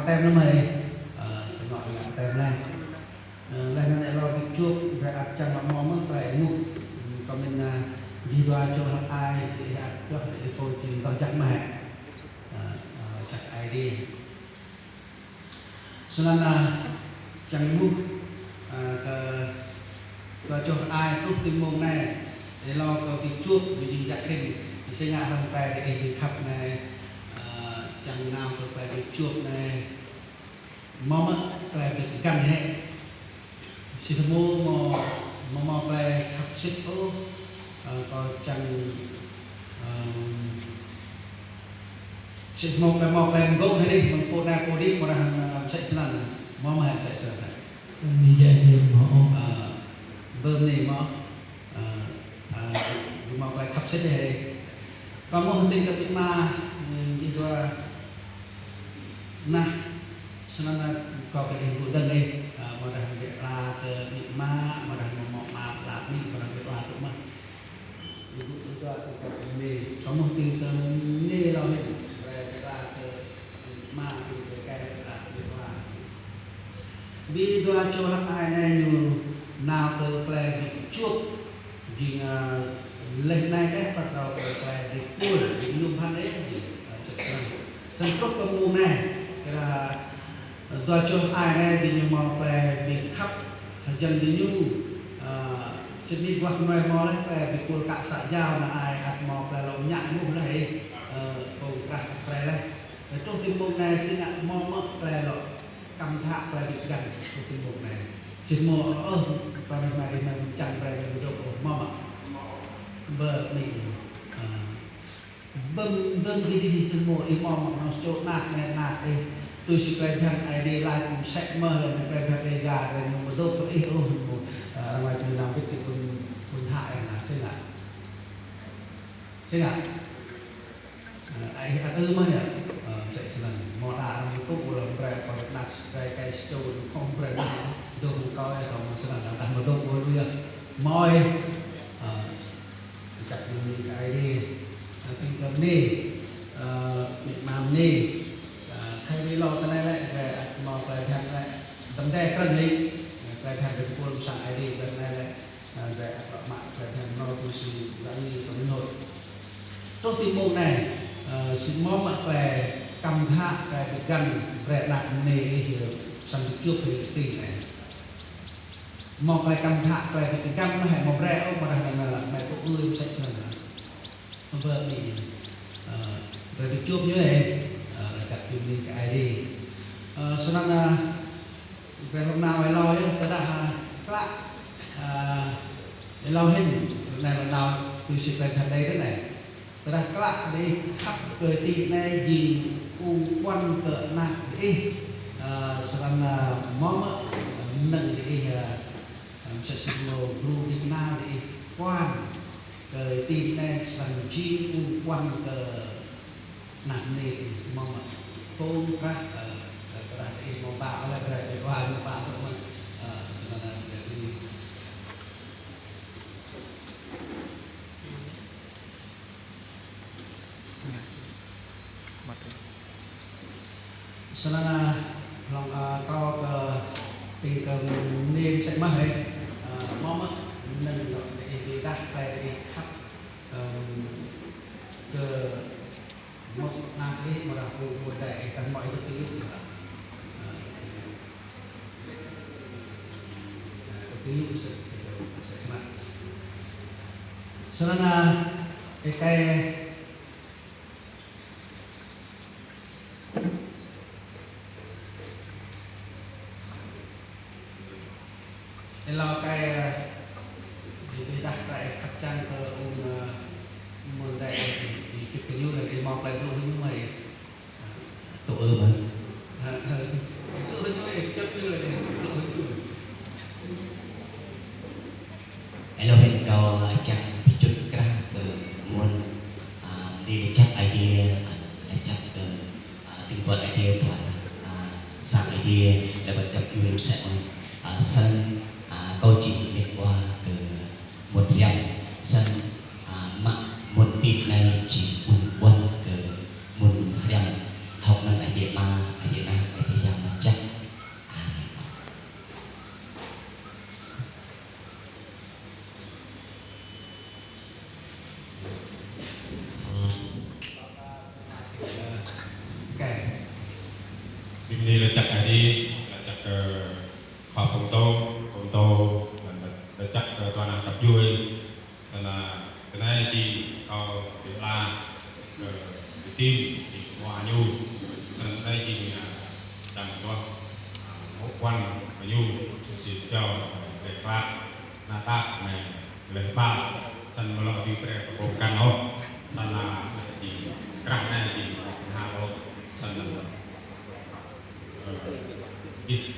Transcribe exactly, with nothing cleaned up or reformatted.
Tem leh mơh, ơ, tơnŏ ngă tem leh. Ơ, leh anăn êlâo bi čuôp, drei ăt čiăng lŏ mâo mơh klei êmuh. Ơ, kâo mĭn, ơ, jih dua čô hlăk ai, ih ăt pioh, ih pô čĭng doh jăk mơh. Ơ, ơ, jăk Aê Diê. Snăn, ơ, čiăng êmuh, ơ, kơ dua čô hlăk ai truh ti mmông anei, êlâo kơ bi čuôp, bi jing jăk hĭn, si ngă hrăm klei diih bi khăp anei, ơ, čiăng nao kơ klei bi čuôp anei. Mâo mơ̆ klei bi kgăn hĕ? Si mâo, mâo, mâo, mâo klei khăp sĭt ôh, ơ, kâo čiăng, ơ, si mâo klei, mâo klei mgô̆ hĕ dih, mơ̆ng pô anei pô dih, mâo dah, ơ, msĕ snăn, mâo mơh hĕ msĕ snăn. Ơ, mi jai dih mâo ôh. Ơ, bơm ni mâo. Ơ, ơ, mâo klei khăp sĭt dih hĕ. Kâo mâo hưn dih kơ bi ma, ơ, jih dua nah, snăn, ơ, kâo kơ dih gŭ dơ̆ng dih, ơ, mâo dah bi ala kơ bi ma, mâo dah mâo mâo ma ala bi, mâo dah bi ala tŭ mơh. Jih dua tŭ kâo mni, kâo mâo hưn kơ mni lŏ hĭn, brei bi ala kơ bi ma, bi ala kơ bi ala. Bi dua čô hlăk ai anei ñu nao kơ klei bi čuôp, jing, ơ, leh anei leh păt nao kơ klei bi pul, bi yuôm bhăn dih, ơ, čuôp snăn. Snăn truh kơ mmông anei, kơ dua čô hlăk ai anei diñu mâo klei bi khăp, hjăn diñu, ơ, sĭt nik wah mnuih mâo leh klei bi pul kă sa jao anăn ai ăt mâo klei lŏ mñă êmuh leh, ơ, pô krah brei leh. Truh ti mmông anei si ngă mâo mơ̆ klei lŏ kăm dhă klei bi kgăn truh ti mmông anei. Si mâo, ơ, klei mĭn mă dih mă čiăng brei mă dôk ôh, mâo mơ̆? Bơ mĭn. Ơ. Bơ̆ng, bơ̆ng kơ dih si mâo, ih mâo mă nao čô anak, anei anak ih. Tui si klei bhiăn Aê Diê lač msĕ mơh leh, klei bhiăn Dega, klei mă dôk kơ ih ôh, mâo, ơ, arăng lač mnăm wĭt ti ƀuôn, ƀuôn Thai anăn, si ngă. Si ngă. Ơ, ai ăt ư mơh yơh. Ơ, msĕ snăn. Mâo đa arăng tŭ leh brei kơ anak brei kơ čô khŏm brei mă dôk mơ̆ng kâo ơ, kâo mâo snăn, dah mă dôk ôh yơh. Mâo ih. Ơ, čăk mni kơ Aê Diê. Ơ, tĭng kơ mni. Ơ, mĭ ma mni. Ơ, thâo bi lŏ kơ anei lĕ, brei ăt mâo klei bhiăn lĕ. Dăm dê krơ̆ng lĕ. Klei bhiăn bi pul sang Aê Diê, klei anei lĕ. Ơ, drei ăt lŏ mă klei bhiăn mrâo tui si arăng ñu tơm nôk. Truh ti mmông anei, ơ, si mâo mă klei kăm dhă klei bi kgăn brei anak mniê ih, ơ, srăng bi čuôp hĕ ti anei. Mâo klei kăm dhă klei bi kgăn mơh hĕ mâo brei ôh, mâo dah anăn lĕ, mă tŭ ư msĕ snăn. Bơ mĭn, ơ, drei bi čuôp ñu hĕ, ơ, čăk bi mni kơ Aê Diê. Ơ, snăn, ơ, Drei hlăm nao êlâo yơh, tơdah, ơ, klă, ơ, êlâo hĭn, anei lŏ nao tui si klei bhiăn Aê Diê anei. Tơdah klă diih khăp kơ ti anei jing ung ƀuăn kơ anak diih, ơ, snăn, ơ, mâo mơ̆ mnơ̆ng diih, ơ, msĕ si mâo gru bi knal diih ƀuăn kơ ti anei snăn jing ung ƀuăn kơ anak mniê ih mâo mă kông krah, ơ, ơ, krah ih mâo ba, ơ, krah ih ba, mâo ba tŭ mơh, ơ, snăn, ơ, jadi. Snăn, ơ, hlŏng, ơ, kâo kơ tĭng kơ mniê msĕ mơh hĕ, ơ, mâo mơ̆ mnơ̆ng lŏ diih bi êdah klei diih khăp, ơ, kơ Mâo anak ih, mâo dah pô mâo dê ih, kăn mâo ih dôk ti yŭ ih. Dôk ti yŭ msĕ, msĕ, msĕ snăn. Snăn, ơ, êkei Êlâo kơ, ơ, bi, bi êdah klei khăp čiăng kơ ung, ơ, mơ̆ng dê, ơ, bi, bi čŭt kơ ñu leh, bi mâo klei blŭ hŏng ñu mơh. Tŭ ư mơh. Hă, hă. Blŭ hŏng ñu, ơ, čŭt kơ ñu leh, blŭ hŏng ñu. Êlâo hĭn kâo, ơ, čiăng bi čŭt krah kơ mơ̆ng, ơ, mni lač jăk Aê Diê, ơ, lač jăk kơ Ơ, tĭng buăl Aê Diê, buăl, ơ, sang Aê Diê, leh wăt găp djuê msĕ mơh, ơ, snăn, ơ, kâo jing mĭt wa kơ mŭt hriăm, snăn, ơ, mă mŭt ti anei jing ung ƀuăn kơ mŭt hriăm, hŏk anăn Aê Diê Ama, Aê Diê Anak, Aê Diê Bi mni lač jăk Aê Diê, lač jăk kơ khua pô mtô, pô mtô, lač jăk kơ dua nah găp djuê. Snăn, ơ, ti anei jing kâo bi ala kơ, kơ bi tim, jing mâo ñu. Snăn anei jing, ơ, dăng duah, ơ, mâo ƀuăn kơ ñu, si čô, ơ, leh ƀă, nah ƀă, anei, leh ƀă, snăn mlâo bi brei kơ pô mkăn ôh. Snăn, ơ, jing, krah anei jing, nah ôh, snăn, ơ, jih